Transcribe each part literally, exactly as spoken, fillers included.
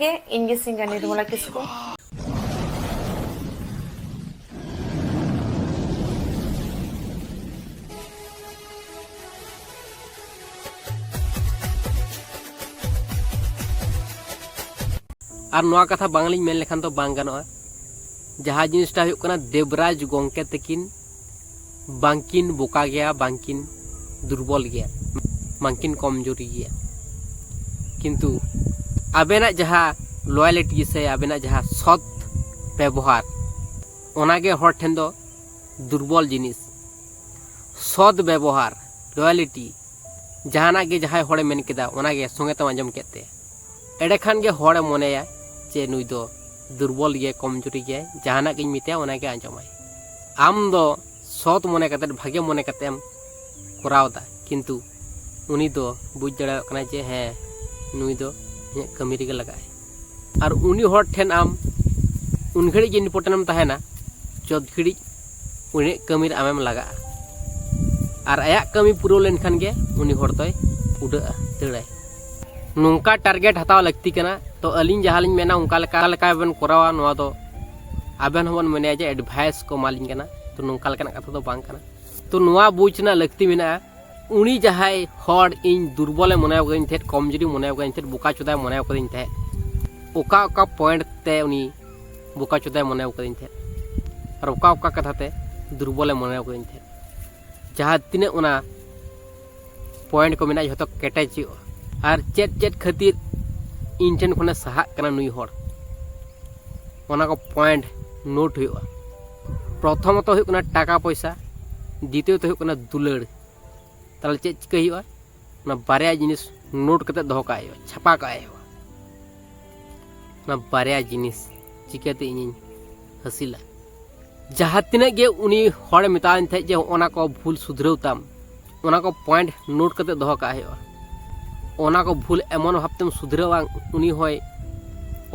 ᱜᱮ ᱤᱧ ᱜᱮ singer ᱱᱤᱨᱢᱚᱞᱟ ᱠᱤᱥᱠᱩ᱾ ᱟᱨ ᱱᱚᱣᱟ ᱠᱟᱛᱷᱟ ᱵᱟᱝᱞᱤᱧ ᱢᱮᱱ ᱞᱮᱠᱷᱟᱱ ᱫᱚ ᱵᱟᱝ ᱜᱟᱱᱚᱜᱼᱟ᱾ ᱡᱟᱦᱟᱸ ᱡᱤᱱᱤᱥᱴᱟ ᱦᱩᱭᱩᱜ ᱠᱟᱱᱟ, ᱫᱮᱵᱽᱨᱟᱡᱽ ᱜᱚᱢᱠᱮ ᱛᱟᱹᱠᱤᱱ ᱵᱟᱝᱠᱤᱱ ᱵᱚᱠᱟ ᱜᱮᱭᱟ, ᱵᱟᱝᱠᱤᱱ ᱫᱩᱨᱵᱚᱞ ᱜᱮᱭᱟ, ᱵᱟᱝᱠᱤᱱ ᱠᱚᱢᱡᱩᱨᱤ ᱜᱮᱭᱟ᱾ ᱠᱤᱱᱛᱩ ᱟᱵᱮᱱᱟᱜ ᱡᱟᱦᱟᱸ loyalty ᱥᱮ ᱟᱵᱮᱱᱟᱜ ᱡᱟᱦᱟᱸ ᱥᱚᱛ ᱵᱮᱵᱚᱦᱟᱨ, ᱚᱱᱟᱜᱮ ᱦᱚᱲ ᱴᱷᱮᱱ ᱫᱚ ᱫᱩᱨᱵᱚᱞ ᱡᱤᱱᱤᱥ᱾ ᱥᱚᱛ ᱵᱮᱵᱚᱦᱟᱨ, loyalty, ᱡᱟᱦᱟᱱᱟᱜ ᱜᱮ ᱡᱟᱦᱟᱸᱭ ᱦᱚᱲᱮ ᱢᱮᱱ ᱠᱮᱫᱟ, ᱚᱱᱟᱜᱮ ᱥᱚᱸᱜᱮ ᱛᱮᱢ ᱟᱸᱡᱚᱢ ᱠᱮᱫ ᱛᱟᱭᱟ᱾ ᱮᱸᱰᱮᱠᱷᱟᱱ ᱜᱮ ᱦᱚᱲᱮ ᱢᱚᱱᱮᱭᱟ ᱡᱮ ᱱᱩᱭ ᱫᱚ ᱫᱩᱨᱵᱚᱞ ᱜᱮᱭᱟᱭ, ᱠᱚᱢᱡᱩᱨᱤ ᱜᱮᱭᱟᱭ, ᱡᱟᱦᱟᱱᱟᱜ ᱜᱤᱧ ᱢᱮᱛᱟᱭᱟ ᱚᱱᱟᱜᱮ ᱟᱸᱡᱚᱢᱟᱭ᱾ ᱟᱢ ᱫᱚ ᱥᱚᱛ ᱢᱚᱱᱮ ᱠᱟᱛᱮᱫ, ᱵᱷᱟᱜᱮ ᱢᱚᱱᱮ ᱠᱟᱛᱮᱫ ᱮᱢ ᱠᱚᱨᱟᱣ ᱮᱫᱟ, ᱠᱤᱱᱛᱩ ᱩᱱᱤ ᱫᱚ ᱵᱩᱡᱽ ᱫᱟᱲᱮᱭᱟᱜ ᱠᱟᱱᱟᱭ ᱡᱮ ᱦᱮᱸ, ᱱᱩᱭ ᱫᱚ ᱤᱧᱟᱹᱜ ᱠᱟᱹᱢᱤ ᱨᱮᱜᱮ ᱞᱟᱜᱟᱜᱼᱟᱭ᱾ ᱟᱨ ᱩᱱᱤ ᱦᱚᱲ ᱴᱷᱮᱱ ᱟᱢ ᱩᱱ ᱜᱷᱟᱹᱲᱤᱡ ᱜᱮ important ᱮᱢ ᱛᱟᱦᱮᱱᱟ, ᱡᱚᱛ ᱜᱷᱟᱹᱲᱤᱡ ᱩᱱᱤᱭᱟᱜ ᱠᱟᱹᱢᱤ ᱨᱮ ᱟᱢᱮᱢ ᱞᱟᱜᱟᱜᱼᱟ᱾ ᱟᱨ ᱟᱭᱟᱜ ᱠᱟᱹᱢᱤ ᱯᱩᱨᱟᱹᱣ ᱞᱮᱱᱠᱷᱟᱱ ᱜᱮ ᱩᱱᱤ ᱦᱚᱲ ᱫᱚᱭ ᱩᱰᱟᱹᱜᱼᱟ, ᱫᱟᱹᱲᱟᱭ᱾ ᱱᱚᱝᱠᱟ target ᱦᱟᱛᱟᱣ ᱞᱟᱹᱠᱛᱤ ᱠᱟᱱᱟ᱾ ᱛᱚ ᱟᱹᱞᱤᱧ ᱡᱟᱦᱟᱸ ᱞᱤᱧ ᱢᱮᱱᱟ, ᱚᱱᱠᱟ ᱞᱮᱠᱟ, ᱞᱮᱠᱟ ᱵᱮᱱ ᱠᱚᱨᱟᱣᱟ, ᱱᱚᱣᱟ ᱫᱚ ᱟᱵᱮᱱ ᱦᱚᱸᱵᱚᱱ ᱢᱮᱱᱮᱭᱟ ᱡᱮ advice ᱠᱚ ᱮᱢᱟᱞᱤᱧ ᱠᱟᱱᱟ᱾ ᱛᱚ ᱱᱚᱝᱠᱟ ᱞᱮᱠᱟᱱᱟᱜ ᱠᱟᱛᱷᱟ ᱫᱚ ᱵᱟᱝ ᱠᱟᱱᱟ᱾ ᱛᱚ ᱱᱚᱣᱟ ᱵᱩᱡᱽ ᱨᱮᱱᱟᱜ ᱞᱟᱹᱠᱛᱤ ᱢᱮᱱᱟᱜᱼᱟ, ᱩᱱᱤ ᱡᱟᱦᱟᱸᱭ ᱦᱚᱲ ᱤᱧ ᱫᱩᱨᱵᱚᱞᱮ ᱢᱚᱱᱮ ᱟᱠᱟᱫᱤᱧ ᱛᱟᱦᱮᱸᱫ, ᱠᱚᱢᱡᱩᱨᱤ ᱢᱚᱱᱮ ᱟᱠᱟᱫᱤᱧ ᱛᱟᱦᱮᱸᱫ, ᱵᱚᱠᱟ ᱪᱳᱫᱟᱭ ᱢᱚᱱᱮ ᱟᱠᱟᱫᱤᱧ ᱛᱟᱦᱮᱸᱫ, ᱚᱠᱟ ᱚᱠᱟ point ᱛᱮ ᱩᱱᱤ ᱵᱚᱠᱟ ᱪᱳᱫᱟᱭ ᱢᱚᱱᱮ ᱟᱠᱟᱫᱤᱧ ᱛᱟᱦᱮᱸᱫ ᱟᱨ ᱚᱠᱟ ᱚᱠᱟ ᱠᱟᱛᱷᱟ ᱛᱮ ᱫᱩᱨᱵᱚᱞᱮ ᱢᱚᱱᱮ ᱟᱠᱟᱫᱤᱧ ᱛᱟᱦᱮᱸᱫ, ᱡᱟᱦᱟᱸ ᱛᱤᱱᱟᱹᱜ ᱚᱱᱟ point ᱠᱚ ᱢᱮᱱᱟᱜᱼᱟ, ᱡᱷᱚᱛᱚ ᱠᱮᱴᱮᱡ ᱦᱩᱭᱩᱜᱼᱟ᱾ ᱟᱨ ᱪᱮᱫ ᱪᱮᱫ ᱠᱷᱟᱹᱛᱤᱨ ᱤᱧ ᱴᱷᱮᱱ ᱠᱷᱚᱱᱮ ᱥᱟᱦᱟᱜ ᱠᱟᱱᱟ ᱱᱩᱭ ᱦᱚᱲ, ᱚᱱᱟ ᱠᱚ point note ᱦᱩᱭᱩᱜᱼᱟ᱾ ᱯᱨᱚᱛᱷᱚᱢᱚᱛᱚ ᱦᱩᱭᱩᱜ ᱠᱟᱱᱟ ᱴᱟᱠᱟ ᱯᱚᱭᱥᱟ, ᱫᱤᱛᱤᱭᱚᱛᱚ ᱦᱩᱭᱩᱜ ᱠᱟᱱᱟ ᱫᱩᱞᱟᱹᱲ᱾ ᱛᱟᱦᱚᱞᱮ ᱪᱮᱫ ᱪᱤᱠᱟᱹᱭ ᱦᱩᱭᱩᱜᱼᱟ? ᱚᱱᱟ ᱵᱟᱨᱭᱟ ᱡᱤᱱᱤᱥ note ᱠᱟᱛᱮ ᱫᱚᱦᱚ ᱠᱟᱜ ᱦᱩᱭᱩᱜᱼᱟ, ᱪᱷᱟᱯᱟ ᱠᱟᱜ ᱦᱩᱭᱩᱜᱼᱟ᱾ ᱚᱱᱟ ᱵᱟᱨᱭᱟ ᱡᱤᱱᱤᱥ ᱪᱤᱠᱟᱹᱛᱮ ᱤᱧᱤᱧ ᱦᱟᱹᱥᱤᱞᱟ? ᱡᱟᱦᱟᱸ ᱛᱤᱱᱟᱹᱜ ᱜᱮ ᱩᱱᱤ ᱦᱚᱲᱮ ᱢᱮᱛᱟᱣᱟᱹᱧ ᱛᱟᱦᱮᱸᱫ ᱡᱮ ᱚᱱᱟ ᱠᱚ ᱵᱷᱩᱞ ᱥᱩᱫᱷᱨᱟᱹᱣ ᱛᱟᱢ, ᱚᱱᱟ ᱠᱚ point note ᱠᱟᱛᱮ ᱫᱚᱦᱚ ᱠᱟᱜ ᱦᱩᱭᱩᱜᱼᱟ᱾ ᱚᱱᱟ ᱠᱚ ᱵᱷᱩᱞ ᱮᱢᱚᱱ ᱵᱷᱟᱵᱽᱛᱮᱢ ᱥᱩᱫᱷᱨᱟᱹᱣᱟ, ᱩᱱᱤ ᱦᱚᱸᱭ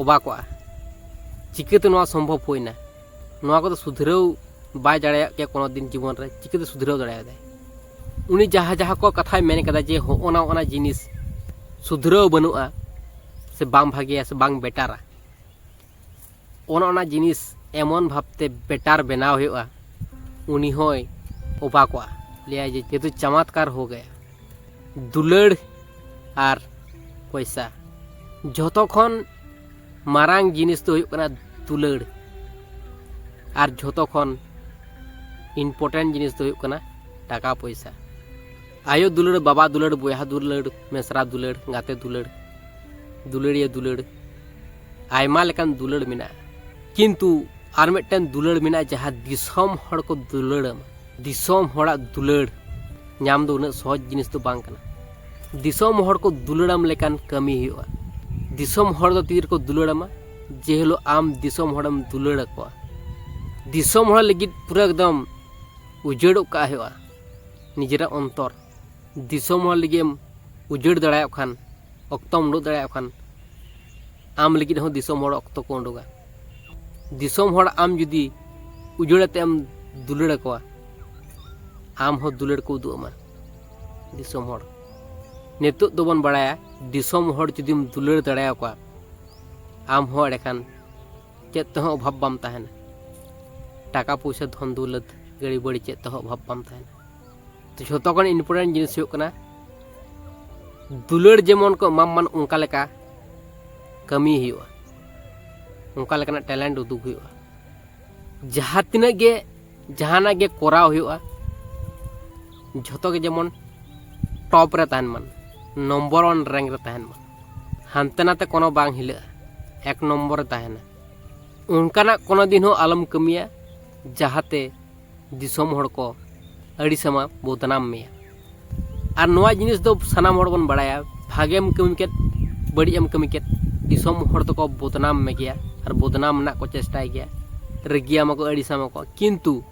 ᱚᱵᱟᱠᱚᱜᱼᱟ, ᱪᱤᱠᱟᱹᱛᱮ ᱱᱚᱣᱟ ᱥᱚᱢᱵᱷᱚᱵ ᱦᱩᱭᱱᱟ? ᱱᱚᱣᱟ ᱠᱚᱫᱚ ᱥᱩᱫᱷᱨᱟᱹᱣ ᱵᱟᱭ ᱫᱟᱲᱮᱭᱟᱜ ᱜᱮᱭᱟ ᱠᱳᱱᱳ ᱫᱤᱱ ᱡᱤᱵᱚᱱ ᱨᱮ, ᱪᱤᱠᱟᱹᱛᱮ ᱥᱩᱫᱷᱨᱟᱹᱣ ᱫᱟᱲᱮᱭᱟᱫᱟᱭ? ᱩᱱᱤ ᱡᱟᱦᱟᱸ ᱡᱟᱦᱟᱸ ᱠᱚ ᱠᱟᱛᱷᱟᱭ ᱢᱮᱱ ᱠᱟᱫᱟ ᱡᱮ ᱦᱚᱸᱜᱼᱚ ᱱᱟ, ᱚᱱᱟ ᱡᱤᱱᱤᱥ ᱥᱩᱫᱷᱨᱟᱹᱣ ᱵᱟᱹᱱᱩᱜᱼᱟ, ᱥᱮ ᱵᱟᱝ ᱵᱷᱟᱜᱮᱭᱟ ᱥᱮ ᱵᱟᱝ ᱵᱮᱴᱟᱨᱟ, ᱚᱱ ᱚᱱᱟ ᱡᱤᱱᱤᱥ ᱮᱢᱚᱱ ᱵᱷᱟᱵᱽᱛᱮ ᱵᱮᱴᱟᱨ ᱵᱮᱱᱟᱣ ᱦᱩᱭᱩᱜᱼᱟ, ᱩᱱᱤ ᱦᱚᱸᱭ ᱚᱵᱟᱠᱚᱜᱼᱟ, ᱞᱟᱹᱭᱟᱭ ᱡᱮ ᱡᱮᱦᱮᱛᱩ ᱪᱚᱢᱚᱛᱠᱟᱨ ᱦᱳ ᱜᱟᱭᱟ᱾ ᱫᱩᱞᱟᱹᱲ ᱟᱨ ᱯᱚᱭᱥᱟ, ᱡᱷᱚᱛᱚ ᱠᱷᱚᱱ ᱢᱟᱨᱟᱝ ᱡᱤᱱᱤᱥ ᱫᱚ ᱦᱩᱭᱩᱜ ᱠᱟᱱᱟ ᱫᱩᱞᱟᱹᱲ, ᱟᱨ ᱡᱷᱚᱛᱚ ᱠᱷᱚᱱ ᱤᱢᱯᱚᱨᱴᱮᱱᱴ ᱡᱤᱱᱤᱥ ᱫᱚ ᱦᱩᱭᱩᱜ ᱠᱟᱱᱟ ᱴᱟᱠᱟ ᱯᱚᱭᱥᱟ᱾ ᱟᱭᱳ ᱫᱩᱞᱟᱹᱲ, ᱵᱟᱵᱟ ᱫᱩᱞᱟᱹᱲ, ᱵᱚᱭᱦᱟ ᱫᱩᱞᱟᱹᱲ, ᱢᱮᱥᱨᱟ ᱫᱩᱞᱟᱹᱲ, ᱜᱟᱛᱮ ᱫᱩᱞᱟᱹᱲ, ᱫᱩᱞᱟᱹᱲᱤᱭᱟᱹ ᱫᱩᱞᱟᱹᱲ, ᱟᱭᱢᱟ ᱞᱮᱠᱟᱱ ᱫᱩᱞᱟᱹᱲ ᱢᱮᱱᱟᱜᱼᱟ᱾ ᱠᱤᱱᱛᱩ ᱟᱨ ᱢᱤᱫᱴᱮᱱ ᱫᱩᱞᱟᱹᱲ ᱢᱮᱱᱟᱜᱼᱟ, ᱡᱟᱦᱟᱸ ᱫᱤᱥᱚᱢ ᱦᱚᱲ ᱠᱚ ᱫᱩᱞᱟᱹᱲ ᱟᱢᱟ᱾ ᱫᱤᱥᱚᱢ ᱦᱚᱲᱟᱜ ᱫᱩᱞᱟᱹᱲ ᱧᱟᱢ ᱫᱚ ᱩᱱᱟᱹᱜ ᱥᱚᱦᱚᱡ ᱡᱤᱱᱤᱥ ᱫᱚ ᱵᱟᱝ ᱠᱟᱱᱟ᱾ ᱫᱤᱥᱚᱢ ᱦᱚᱲ ᱠᱚ ᱫᱩᱞᱟᱹᱲᱟᱢ ᱞᱮᱠᱟᱱ ᱠᱟᱹᱢᱤ ᱦᱩᱭᱩᱜᱼᱟ᱾ ᱫᱤᱥᱚᱢ ᱦᱚᱲ ᱫᱚ ᱛᱤ ᱨᱮᱠᱚ ᱫᱩᱞᱟᱹᱲᱟᱢᱟ? ᱡᱮ ᱦᱤᱞᱳᱜ ᱟᱢ ᱫᱤᱥᱚᱢ ᱦᱚᱲᱮᱢ ᱫᱩᱞᱟᱹᱲ ᱟᱠᱚᱣᱟ᱾ ᱫᱤᱥᱚᱢ ᱦᱚᱲ ᱞᱟᱹᱜᱤᱫ ᱯᱩᱨᱟᱹ ᱮᱠᱫᱚᱢ ᱩᱡᱟᱹᱲᱚᱜ ᱠᱟᱜ ᱦᱩᱭᱩᱜᱼᱟ ᱱᱤᱡᱮᱨᱟᱜ ᱚᱱᱛᱚᱨ᱾ ᱫᱤᱥᱚᱢ ᱦᱚᱲ ᱞᱟᱹᱜᱤᱫ ᱮᱢ ᱩᱡᱟᱹᱲ ᱫᱟᱲᱮᱭᱟᱜ ᱠᱷᱟᱱ, ᱚᱠᱛᱚᱢ ᱩᱰᱩᱠ ᱫᱟᱲᱮᱭᱟᱜ ᱠᱷᱟᱱ, ᱟᱢ ᱞᱟᱹᱜᱤᱫ ᱦᱚᱸ ᱫᱤᱥᱚᱢ ᱦᱚᱲ ᱚᱠᱛᱚ ᱠᱚ ᱩᱰᱩᱠᱟ᱾ ᱫᱤᱥᱚᱢ ᱦᱚᱲ ᱟᱢ ᱡᱩᱫᱤ ᱩᱡᱟᱹᱲ ᱟᱛᱮ ᱮᱢ ᱫᱩᱞᱟᱹᱲ ᱟᱠᱚᱣᱟ, ᱟᱢ ᱦᱚᱸ ᱫᱩᱞᱟᱹᱲ ᱠᱚ ᱩᱫᱩᱜ ᱟᱢᱟ ᱫᱤᱥᱚᱢ ᱦᱚᱲ᱾ ᱱᱤᱛᱚᱜ ᱫᱚᱵᱚᱱ ᱵᱟᱲᱟᱭᱟ, ᱫᱤᱥᱚᱢ ᱦᱚᱲ ᱡᱩᱫᱤᱢ ᱫᱩᱞᱟᱹᱲ ᱫᱟᱲᱮᱭᱟᱠᱚᱣᱟ, ᱟᱢ ᱦᱚᱸ ᱮᱸᱰᱮᱠᱷᱟᱱ ᱪᱮᱫ ᱛᱮᱦᱚᱸ ᱚᱵᱷᱟᱵᱽ ᱵᱟᱢ ᱛᱟᱦᱮᱱᱟ᱾ ᱴᱟᱠᱟ ᱯᱩᱭᱥᱟᱹ, ᱫᱷᱚᱱ ᱫᱩᱞᱟᱹᱛ, ᱜᱟᱹᱲᱤ ᱵᱟᱹᱲᱤ, ᱪᱮᱫ ᱛᱮᱦᱚᱸ ᱚᱵᱷᱟᱵᱽ ᱵᱟᱢ ᱛᱟᱦᱮᱱᱟ᱾ ᱛᱚ ᱡᱷᱚᱛᱚ ᱠᱷᱚᱱ ᱤᱢᱯᱚᱨᱴᱮᱱᱴ ᱡᱤᱱᱤᱥ ᱦᱩᱭᱩᱜ ᱠᱟᱱᱟ, ᱫᱩᱞᱟᱹᱲ ᱡᱮᱢᱚᱱ ᱠᱚ ᱮᱢᱟᱢ ᱢᱟ, ᱚᱱᱠᱟ ᱞᱮᱠᱟ ᱠᱟᱹᱢᱤ ᱦᱩᱭᱩᱜᱼᱟ, ᱚᱱᱠᱟ ᱞᱮᱠᱟᱱᱟᱜ ᱴᱮᱞᱮᱱᱴ ᱩᱫᱩᱜ ᱦᱩᱭᱩᱜᱼᱟ᱾ ᱡᱟᱦᱟᱸ ᱛᱤᱱᱟᱹᱜ ᱜᱮ, ᱡᱟᱦᱟᱱᱟᱜ ᱜᱮ ᱠᱚᱨᱟᱣ ᱦᱩᱭᱩᱜᱼᱟ, ᱡᱷᱚᱛᱚ ᱜᱮ ᱡᱮᱢᱚᱱ ᱴᱚᱯ ᱨᱮ ᱛᱟᱦᱮᱱ ᱢᱟ, ᱱᱚᱢᱵᱚᱨ ᱳᱣᱟᱱ ᱨᱮᱝᱠ ᱨᱮ ᱛᱟᱦᱮᱱ ᱢᱟ, ᱦᱟᱱᱛᱮ ᱱᱟᱛᱮ ᱠᱳᱱᱳ ᱵᱟᱝ ᱦᱤᱞᱟᱹᱜᱼᱟ, ᱮᱠ ᱱᱚᱢᱵᱚᱨ ᱨᱮ ᱛᱟᱦᱮᱱᱟ᱾ ᱚᱱᱠᱟᱱᱟᱜ ᱠᱳᱱᱳ ᱫᱤᱱ ᱦᱚᱸ ᱟᱞᱚᱢ ᱠᱟᱹᱢᱤᱭᱟ, ᱡᱟᱦᱟᱸᱛᱮ ᱫᱤᱥᱚᱢ ᱦᱚᱲ ᱠᱚ ᱟᱹᱲᱤᱥᱟᱢᱟ, ᱵᱚᱫᱱᱟᱢ ᱢᱮᱭᱟ᱾ ᱟᱨ ᱱᱚᱣᱟ ᱡᱤᱱᱤᱥ ᱫᱚ ᱥᱟᱱᱟᱢ ᱦᱚᱲ ᱵᱚᱱ ᱵᱟᱲᱟᱭᱟ, ᱵᱷᱟᱜᱮᱢ ᱠᱟᱹᱢᱤ ᱠᱮᱫ, ᱵᱟᱹᱲᱤᱡ ᱮᱢ ᱠᱟᱹᱢᱤ ᱠᱮᱫ, ᱫᱤᱥᱚᱢ ᱦᱚᱲ ᱫᱚᱠᱚ ᱵᱚᱫᱱᱟᱢ ᱢᱮᱜᱮᱭᱟ ᱟᱨ ᱵᱚᱫᱱᱟᱢ ᱨᱮᱱᱟᱜ ᱠᱚ ᱪᱮᱥᱴᱟᱭ ᱜᱮᱭᱟ, ᱨᱟᱹᱜᱤᱭᱟᱢᱟ ᱠᱚ, ᱟᱹᱲᱤᱥᱟᱢᱟ ᱠᱚ᱾ ᱠᱤᱱᱛᱩ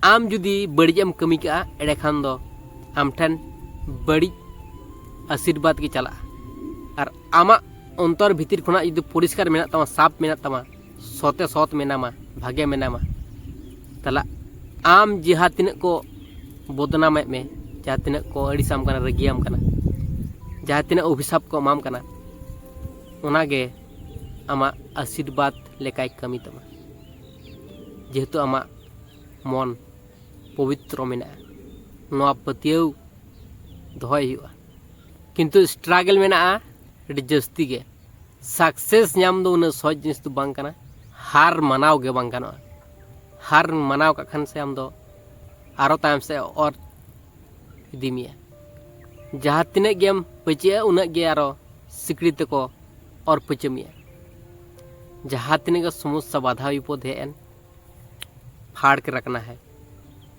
ᱟᱢ ᱡᱩᱫᱤ ᱵᱟᱹᱲᱤᱡ ᱮᱢ ᱠᱟᱹᱢᱤ ᱠᱟᱜᱼᱟ, ᱮᱸᱰᱮᱠᱷᱟᱱ ᱫᱚ ᱟᱢ ᱴᱷᱮᱱ ᱵᱟᱹᱲᱤᱡ ᱟᱥᱤᱨᱵᱟᱫᱽ ᱜᱮ ᱪᱟᱞᱟᱜᱼᱟ᱾ ᱟᱨ ᱟᱢᱟᱜ ᱚᱱᱛᱚᱨ ᱵᱷᱤᱛᱤᱨ ᱠᱷᱚᱱᱟᱜ ᱡᱩᱫᱤ ᱯᱚᱨᱤᱥᱠᱟᱨ ᱢᱮᱱᱟᱜ ᱛᱟᱢᱟ, ᱥᱟᱯ ᱢᱮᱱᱟᱜ ᱛᱟᱢᱟ, ᱥᱚᱛᱮ ᱥᱚᱛ ᱢᱮᱱᱟᱢᱟ, ᱵᱷᱟᱜᱮ ᱢᱮᱱᱟᱢᱟ, ᱛᱟᱦᱞᱮ ᱟᱢ ᱡᱟᱦᱟᱸ ᱛᱤᱱᱟᱹᱜ ᱠᱚ ᱵᱚᱫᱱᱟᱢᱮᱫ ᱢᱮ, ᱡᱟᱦᱟᱸ ᱛᱤᱱᱟᱹᱜ ᱠᱚ ᱟᱹᱲᱤᱥᱟᱢ ᱠᱟᱱᱟ, ᱨᱟᱹᱜᱤᱭᱟᱢ ᱠᱟᱱᱟ, ᱡᱟᱦᱟᱸ ᱛᱤᱱᱟᱹᱜ ᱚᱵᱷᱤᱥᱟᱯ ᱠᱚ ᱮᱢᱟᱢ ᱠᱟᱱᱟ, ᱚᱱᱟᱜᱮ ᱟᱢᱟᱜ ᱟᱥᱤᱨᱵᱟᱫᱽ ᱞᱮᱠᱟᱭ ᱠᱟᱹᱢᱤ ᱛᱟᱢᱟ᱾ ᱡᱮᱦᱮᱛᱩ ᱟᱢᱟᱜ ᱢᱚᱱ ᱯᱚᱵᱤᱛᱨᱚ ᱢᱮᱱᱟᱜᱼᱟ, ᱱᱚᱣᱟ ᱯᱟᱹᱛᱭᱟᱹᱣ ᱫᱚᱦᱚᱭ ᱦᱩᱭᱩᱜᱼᱟ᱾ ᱠᱤᱱᱛᱩ ᱥᱴᱨᱟᱜᱮᱞ ᱢᱮᱱᱟᱜᱼᱟ ᱟᱹᱰᱤ ᱡᱟᱹᱥᱛᱤ ᱜᱮ᱾ ᱥᱟᱠᱥᱮᱥ ᱧᱟᱢ ᱫᱚ ᱩᱱᱟᱹᱜ ᱥᱚᱦᱚᱡ ᱡᱤᱱᱤᱥ ᱫᱚ ᱵᱟᱝ ᱠᱟᱱᱟ᱾ ᱦᱟᱨ ᱢᱟᱱᱟᱣ ᱜᱮ ᱵᱟᱝ ᱜᱟᱱᱚᱜᱼᱟ᱾ ᱦᱟᱨ ᱢᱟᱱᱟᱣ ᱠᱟᱜ ᱠᱷᱟᱱ ᱥᱮ ᱟᱢ ᱫᱚ ᱟᱨᱚ ᱛᱟᱭᱚᱢ ᱥᱮᱫ ᱚᱨ ᱤᱫᱤ ᱢᱮᱭᱟ᱾ ᱡᱟᱦᱟᱸ ᱛᱤᱱᱟᱹᱜ ᱜᱮᱢ ᱯᱟᱹᱪᱟᱹᱜᱼᱟ, ᱩᱱᱟᱹᱜ ᱜᱮ ᱟᱨᱚ ᱥᱤᱠᱲᱤ ᱛᱮᱠᱚ ᱚᱨ ᱯᱟᱹᱪᱟᱹ ᱢᱮᱭᱟ᱾ ᱡᱟᱦᱟᱸ ᱛᱤᱱᱟᱹᱜ ᱜᱮ ᱥᱚᱢᱚᱥᱥᱟ, ᱵᱟᱫᱷᱟ ᱵᱤᱯᱚᱫ ᱦᱮᱡ ᱮᱱ, ᱯᱷᱟᱲ ᱠᱮ ᱨᱟᱠᱷᱱᱟ ᱦᱮ,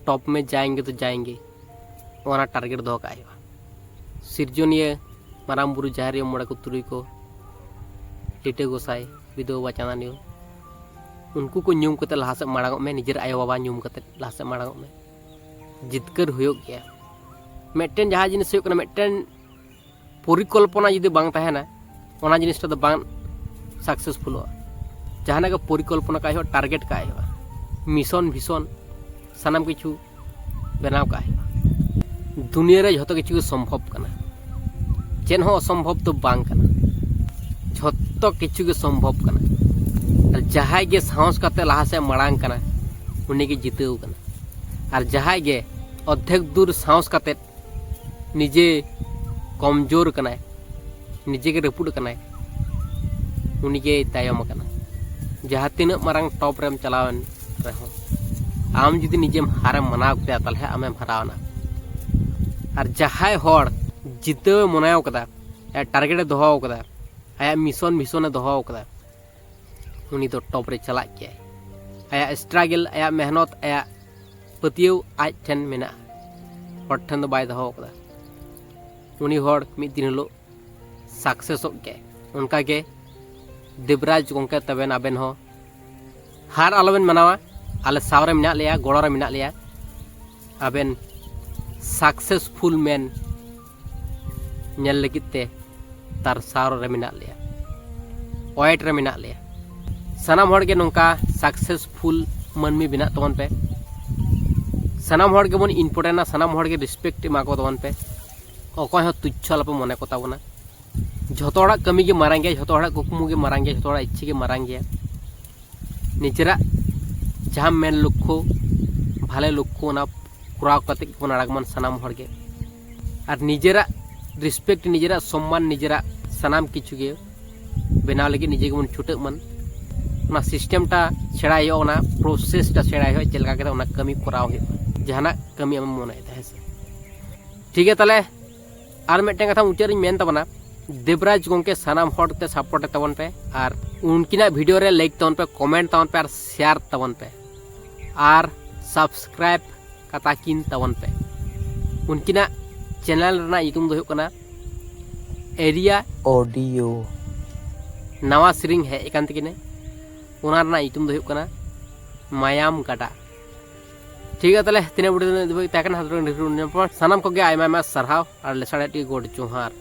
ᱴᱚᱯ ᱢᱮ ᱡᱟᱭᱮᱸᱜᱮ ᱛᱚ ᱡᱟᱭᱮᱸᱜᱮ, ᱚᱱᱟ ᱴᱟᱨᱜᱮᱴ ᱫᱚᱦᱚ ᱠᱟᱜ ᱦᱩᱭᱩᱜᱼᱟ᱾ ᱥᱤᱨᱡᱚᱱᱤᱭᱟᱹ ᱢᱟᱨᱟᱝ ᱵᱩᱨᱩ, ᱡᱟᱦᱮᱨ ᱟᱭᱳ, ᱢᱚᱬᱮ ᱠᱚ ᱛᱩᱨᱩᱭ ᱠᱚ, ᱞᱤᱴᱟᱹ ᱜᱚᱸᱥᱟᱭ, ᱵᱤᱫᱷᱩ ᱵᱟᱵᱟ, ᱪᱟᱸᱫᱟᱱ ᱟᱭᱳ, ᱩᱱᱠᱩ ᱠᱚ ᱧᱩᱢ ᱠᱟᱛᱮ ᱞᱟᱦᱟ ᱥᱮᱫ ᱢᱟᱲᱟᱝᱚᱜ ᱢᱮ, ᱱᱤᱡᱮᱨ ᱟᱭᱳ ᱵᱟᱵᱟ ᱧᱩᱢ ᱠᱟᱛᱮ ᱞᱟᱦᱟ ᱥᱮᱫ ᱢᱟᱲᱟᱝᱚᱜ ᱢᱮ᱾ ᱡᱤᱛᱠᱟᱹᱨ ᱦᱩᱭᱩᱜ ᱜᱮᱭᱟ᱾ ᱢᱤᱫᱴᱮᱱ ᱡᱟᱦᱟᱸ ᱡᱤᱱᱤᱥ ᱦᱩᱭᱩᱜ ᱠᱟᱱᱟ, ᱢᱤᱫᱴᱮᱱ ᱯᱚᱨᱤᱠᱚᱞᱯᱚᱱᱟ ᱡᱩᱫᱤ ᱵᱟᱝ ᱛᱟᱦᱮᱱᱟ, ᱚᱱᱟ ᱡᱤᱱᱤᱥᱴᱟ ᱫᱚ ᱵᱟᱝ ᱥᱟᱠᱥᱮᱥᱯᱷᱩᱞᱚᱜᱼᱟ᱾ ᱡᱟᱦᱟᱱᱟᱜ ᱜᱮ ᱯᱚᱨᱤᱠᱚᱞᱯᱚᱱᱟ ᱠᱟᱜ ᱦᱩᱭᱩᱜᱼᱟ, ᱴᱟᱨᱜᱮᱴ ᱠᱟᱜ ᱦᱩᱭᱩᱜᱼᱟ, ᱢᱤᱥᱚᱱ ᱵᱷᱤᱥᱚᱱ ᱥᱟᱱᱟᱢ ᱠᱤᱪᱷᱩ ᱵᱮᱱᱟᱣ ᱠᱟᱜ ᱦᱩᱭᱩᱜᱼᱟ᱾ ᱫᱩᱱᱤᱭᱟᱹ ᱨᱮ ᱡᱷᱚᱛᱚ ᱠᱤᱪᱷᱩ ᱜᱮ ᱥᱚᱢᱵᱷᱚᱵ ᱠᱟᱱᱟ, ᱪᱮᱫ ᱦᱚᱸ ᱚᱥᱚᱢᱵᱷᱚᱵ ᱫᱚ ᱵᱟᱝ ᱠᱟᱱᱟ, ᱡᱷᱚᱛᱚ ᱠᱤᱪᱷᱩ ᱜᱮ ᱥᱚᱢᱵᱷᱚᱵ ᱠᱟᱱᱟ᱾ ᱟᱨ ᱡᱟᱦᱟᱸᱭ ᱜᱮ ᱥᱟᱦᱚᱥ ᱠᱟᱛᱮ ᱞᱟᱦᱟ ᱥᱮᱫ ᱢᱟᱲᱟᱝ ᱠᱟᱱᱟ, ᱩᱱᱤ ᱜᱮ ᱡᱤᱛᱟᱹᱣ ᱠᱟᱱᱟ᱾ ᱟᱨ ᱡᱟᱦᱟᱸᱭ ᱜᱮ ᱚᱨᱫᱷᱮᱠ ᱫᱩᱨ ᱥᱟᱦᱚᱥ ᱠᱟᱛᱮ ᱱᱤᱡᱮ ᱠᱚᱢᱡᱳᱨ ᱠᱟᱱᱟᱭ, ᱱᱤᱡᱮ ᱜᱮ ᱨᱟᱹᱯᱩᱫ ᱠᱟᱱᱟᱭ, ᱩᱱᱤ ᱜᱮᱭ ᱛᱟᱭᱚᱢ ᱟᱠᱟᱱᱟ᱾ ᱡᱟᱦᱟᱸ ᱛᱤᱱᱟᱹᱜ ᱢᱟᱨᱟᱝ ᱴᱚᱯ ᱨᱮᱢ ᱪᱟᱞᱟᱣᱮᱱ ᱨᱮᱦᱚᱸ, ᱟᱢ ᱡᱩᱫᱤ ᱱᱤᱡᱮᱢ ᱦᱟᱨᱮᱢ ᱢᱟᱱᱟᱣ ᱠᱮᱭᱟ, ᱛᱟᱦᱚᱞᱮ ᱟᱢᱮᱢ ᱦᱟᱨᱟᱣᱮᱱᱟ᱾ ᱟᱨ ᱡᱟᱦᱟᱸᱭ ᱦᱚᱲ ᱡᱤᱛᱟᱹᱣ ᱮ ᱢᱚᱱᱮᱣ ᱠᱟᱫᱟ, ᱟᱭᱟᱜ ᱴᱟᱨᱜᱮᱴ ᱮ ᱫᱚᱦᱚ ᱠᱟᱫᱟ, ᱟᱭᱟᱜ ᱢᱤᱥᱚᱱ ᱵᱷᱤᱥᱚᱱ ᱮ ᱫᱚᱦᱚ ᱠᱟᱫᱟ, ᱩᱱᱤ ᱫᱚ ᱴᱚᱯ ᱨᱮ ᱪᱟᱞᱟᱜ ᱜᱮᱭᱟᱭ᱾ ᱟᱭᱟᱜ ᱥᱴᱨᱟᱜᱮᱞ, ᱟᱭᱟᱜ ᱢᱮᱦᱱᱚᱛ, ᱟᱭᱟᱜ ᱯᱟᱹᱛᱭᱟᱹᱣ ᱟᱡ ᱴᱷᱮᱱ ᱢᱮᱱᱟᱜᱼᱟ, ᱦᱚᱲ ᱴᱷᱮᱱ ᱫᱚ ᱵᱟᱭ ᱫᱚᱦᱚ ᱠᱟᱫᱟ᱾ ᱩᱱᱤ ᱦᱚᱲ ᱢᱤᱫ ᱫᱤᱱ ᱦᱤᱞᱳᱜ ᱥᱟᱠᱥᱮᱥᱚᱜ ᱜᱮᱭᱟᱭ᱾ ᱚᱱᱠᱟᱜᱮ ᱫᱮᱵᱽᱨᱟᱡᱽ ᱜᱚᱢᱠᱮ ᱛᱟᱵᱮᱱ, ᱟᱵᱮᱱ ᱦᱚᱸ ᱦᱟᱨ ᱟᱞᱚᱵᱮᱱ ᱢᱟᱱᱟᱣᱟ᱾ ᱟᱞᱮ ᱥᱟᱶ ᱨᱮ ᱢᱮᱱᱟᱜ ᱞᱮᱭᱟ, ᱜᱚᱲᱚ ᱨᱮ ᱢᱮᱱᱟᱜ ᱞᱮᱭᱟ᱾ ᱟᱵᱮᱱ ᱥᱟᱠᱥᱮᱥᱯᱷᱩᱞ ᱢᱮᱱ ᱧᱮᱞ ᱞᱟᱹᱜᱤᱫ ᱛᱮ ᱛᱟᱨ ᱥᱟᱶ ᱨᱮ ᱢᱮᱱᱟᱜ ᱞᱮᱭᱟ, ᱳᱭᱮᱴ ᱨᱮ ᱢᱮᱱᱟᱜ ᱞᱮᱭᱟ᱾ ᱥᱟᱱᱟᱢ ᱦᱚᱲ ᱜᱮ ᱱᱚᱝᱠᱟ ᱥᱟᱠᱥᱮᱥᱯᱷᱩᱞ ᱢᱟᱹᱱᱢᱤ ᱵᱮᱱᱟᱜ ᱛᱟᱵᱚᱱ ᱯᱮ᱾ ᱥᱟᱱᱟᱢ ᱦᱚᱲ ᱜᱮᱵᱚᱱ ᱤᱢᱯᱚᱨᱴᱮᱱᱴᱼᱟ, ᱥᱟᱱᱟᱢ ᱦᱚᱲ ᱜᱮ ᱨᱮᱥᱯᱮᱠᱴ ᱮᱢᱟ ᱠᱚ ᱛᱟᱵᱚᱱ ᱯᱮ᱾ ᱚᱠᱚᱭ ᱦᱚᱸ ᱛᱩᱪᱪᱷᱚ ᱟᱞᱚᱯᱮ ᱢᱚᱱᱮ ᱠᱚ ᱛᱟᱵᱚᱱᱟ᱾ ᱡᱷᱚᱛᱚ ᱦᱚᱲᱟᱜ ᱠᱟᱹᱢᱤ ᱜᱮ ᱢᱟᱨᱟᱝ ᱜᱮᱭᱟ, ᱡᱷᱚᱛᱚ ᱦᱚᱲᱟᱜ ᱠᱩᱠᱢᱩ ᱜᱮ ᱢᱟᱨᱟᱝ ᱜᱮᱭᱟ, ᱡᱷᱚᱛᱚ ᱦᱚᱲᱟᱜ ᱤᱪᱪᱷᱟᱹ ᱜᱮ ᱢᱟᱨᱟᱝ ᱜᱮᱭᱟ᱾ ᱱᱤᱡᱮᱨᱟᱜ ᱡᱟᱦᱟᱸ ᱢᱮᱱ ᱞᱚᱠᱠᱷᱚ, ᱵᱷᱟᱞᱮ ᱞᱚᱠᱠᱷᱚ, ᱚᱱᱟ ᱠᱚᱨᱟᱣ ᱠᱟᱛᱮ ᱜᱮᱵᱚᱱ ᱟᱲᱟᱜᱽ ᱢᱟᱱ ᱥᱟᱱᱟᱢ ᱦᱚᱲ ᱜᱮ᱾ ᱟᱨ ᱱᱤᱡᱮᱨᱟᱜ respect, ᱱᱤᱡᱮᱨᱟᱜ ᱥᱚᱢᱢᱟᱱ, ᱱᱤᱡᱮᱨᱟᱜ ᱥᱟᱱᱟᱢ ᱠᱤᱪᱷᱩ ᱜᱮ ᱵᱮᱱᱟᱣ ᱞᱟᱹᱜᱤᱫ ᱱᱤᱡᱮ ᱜᱮᱵᱚᱱ ᱪᱷᱩᱴᱟᱹᱜ ᱢᱟᱱ᱾ ᱚᱱᱟ system ᱴᱟ ᱥᱮᱬᱟᱭ ᱦᱩᱭᱩᱜᱼᱟ, ᱚᱱᱟ process ᱴᱟ ᱥᱮᱬᱟᱭ ᱦᱩᱭᱩᱜᱼᱟ, ᱪᱮᱫ ᱞᱮᱠᱟ ᱠᱟᱛᱮ ᱚᱱᱟ ᱠᱟᱹᱢᱤ ᱠᱚᱨᱟᱣ ᱦᱩᱭᱩᱜᱼᱟ, ᱡᱟᱦᱟᱱᱟᱜ ᱠᱟᱹᱢᱤ ᱟᱢᱮᱢ ᱢᱚᱱᱮᱭᱮᱫᱟ, ᱦᱮᱸ ᱥᱮ᱾ ᱴᱷᱤᱠ ᱜᱮᱭᱟ, ᱛᱟᱦᱚᱞᱮ ᱟᱨ ᱢᱤᱫᱴᱮᱱ ᱠᱟᱛᱷᱟ ᱢᱩᱪᱟᱹᱫ ᱨᱤᱧ ᱢᱮᱱ ᱛᱟᱵᱚᱱᱟ, ᱫᱮᱵᱽᱨᱟᱡᱽ ᱜᱚᱢᱠᱮ ᱥᱟᱱᱟᱢ ᱦᱚᱲ ᱛᱮ support ᱮ ᱛᱟᱵᱚᱱ ᱯᱮ, ᱟᱨ ᱩᱱᱠᱤᱱᱟᱜ video ᱨᱮ like ᱛᱟᱵᱚᱱ ᱯᱮ, comment ᱛᱟᱵᱚᱱ ᱯᱮ, ᱟᱨ share ᱛᱟᱵᱚᱱ ᱯᱮ, ᱟᱨ subscribe ᱠᱟᱛᱟ ᱠᱤᱱ ᱛᱟᱵᱚᱱ ᱯᱮ᱾ ᱩᱱᱠᱤᱱᱟᱜ channel ᱨᱮᱱᱟᱜ ᱧᱩᱛᱩᱢ ᱫᱚ ᱦᱩᱭᱩᱜ ᱠᱟᱱᱟ ᱮᱨᱤᱭᱟ ᱚᱰᱤᱭᱳ᱾ ᱱᱟᱣᱟ ᱥᱮᱨᱮᱧ ᱦᱮᱡ ᱟᱠᱟᱱ ᱛᱟᱹᱠᱤᱱᱟ, ᱚᱱᱟ ᱨᱮᱱᱟᱜ ᱧᱩᱛᱩᱢ ᱫᱚ ᱦᱩᱭᱩᱜ ᱠᱟᱱᱟ ᱢᱟᱭᱟᱢ ᱜᱟᱰᱟ᱾ ᱴᱷᱤᱠ ᱜᱮᱭᱟ, ᱛᱟᱦᱚᱞᱮ ᱛᱤᱱᱟᱹᱜ video ᱫᱚ ᱛᱟᱦᱮᱸ ᱠᱟᱱᱟ, ᱥᱟᱱᱟᱢ ᱠᱚᱜᱮ ᱟᱭᱢᱟ ᱟᱭᱢᱟ ᱥᱟᱨᱦᱟᱣ ᱟᱨ ᱞᱮᱥᱟᱲᱦᱮᱫ ᱜᱮ ᱜᱚᱰ ᱡᱚᱦᱟᱨ᱾